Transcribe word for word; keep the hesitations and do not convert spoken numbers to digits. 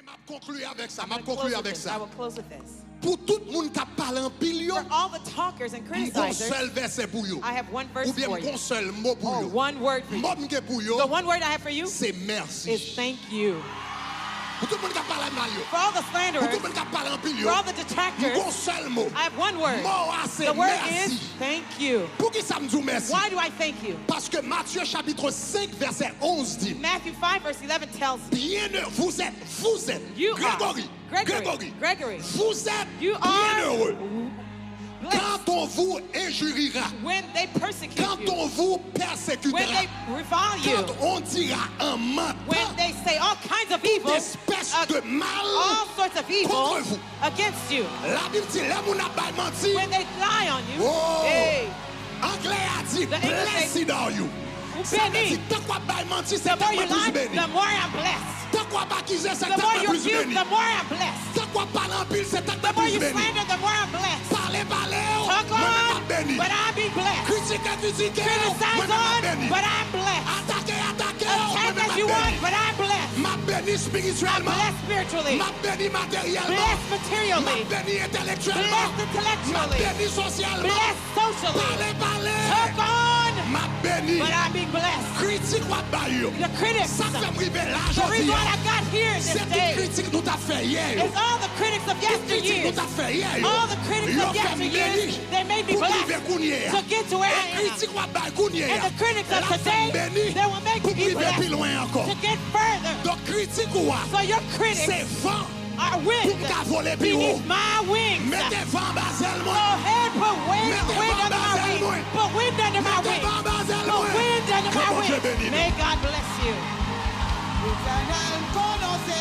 M ap konkli avèk sa, m ap konkli avèk sa. Pou tout moun k ap pale anpil yo, m gon sèl vèsè pou yo. Oubyen m gon sèl mo pou yo. Mo m gen pou yo, se mèsi. Pou tout moun k ap pale mal yo, pou tout moun k ap pale anpil yo, m gon sèl mo. Mo a se mèsi. Poukisa m di w mèsi? Paske Matye chapit senk vèsè onz di, Matthew five verse eleven tells me, Bienheureux, vous êtes, vous êtes, you are, Grégory, Gregory, Gregory, vous êtes, you are, bienheureux, blessed, quand on vous injuriera, when they persecute, quand you, on vous persécutera, when they revile you, quand on dira en mentant, when they say all kinds of evil, toute espèce de mal, all sorts of evil, contre vous. Against you. Labib di lè moun ap bay manti, when they lie on you, oh, hey, anglè a di, the English say, blessed are you. Sa vle di, tank w ap bay manti, se tank mwen plis beni. The more you lie, the more I'm blessed. Tank w ap akize, se tank mwen plis beni. The more you accuse, the more I'm blessed. Tank w ap pale anpil, se tank mwen plis beni. The more you slander, the more I'm blessed. Pale, pale, mwen menm m ap beni. Talk on, but I be blessed. Kritike, kritike, mwen menm m ap beni. Criticize on, but I'm blessed. Atake, atake, mwen menm m ap beni. Attack as you want, but I'm blessed. M ap beni espirityèlman. I'm blessed spiritually. M ap beni materyèlman. Blessed materially. M ap beni entèlektyèlman. Blessed intellectually. M ap beni sosyèlman. Blessed socially. Pale, pale. Talk on. M ap beni. But I'm being blessed. Kritik w ap bay yo. The critics. Sa k fè m rive la jodi a, se tout kritik nou t ap fè yè yo. It's all the critics of yesteryears. Tout kritik nou t ap fè yè yo. All the critics of yesteryears, they made me blessed to get to where I am. Yo fè m beni pou m rive kounye a. E kritik w ap bay kounye a, la fè m beni pou m rive pi lwen ankò. Donk, kritik ou a, se van pou m ka vole pi wo. Mete van anba zèl mwen. Mete van anba zèl mwen. Mete van anba zèl mwen. Ke Bondye beni nou. May God bless you. Etènèl, konnen w se